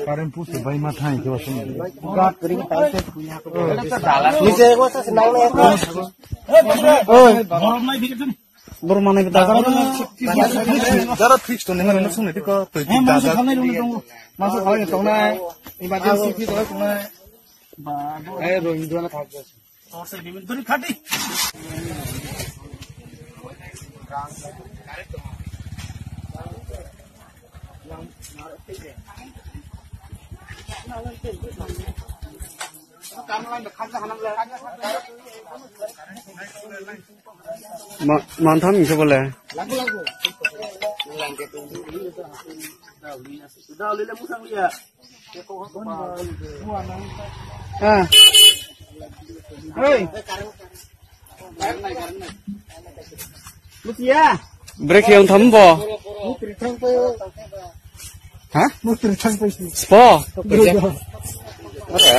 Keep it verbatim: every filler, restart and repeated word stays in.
Current post bai ma thang ke wasung. Nise ko sa sinang ne. Oi, borok manai da. Dara fix to ne ma sung ne ko to da. Masa khalai tongnai. Emergency fee tongnai. Eh, rohingya na thak. Ma-, mantham hingke bole. Ah. Hey. Butia. Break yang thambo. Ha? Spo. Ore.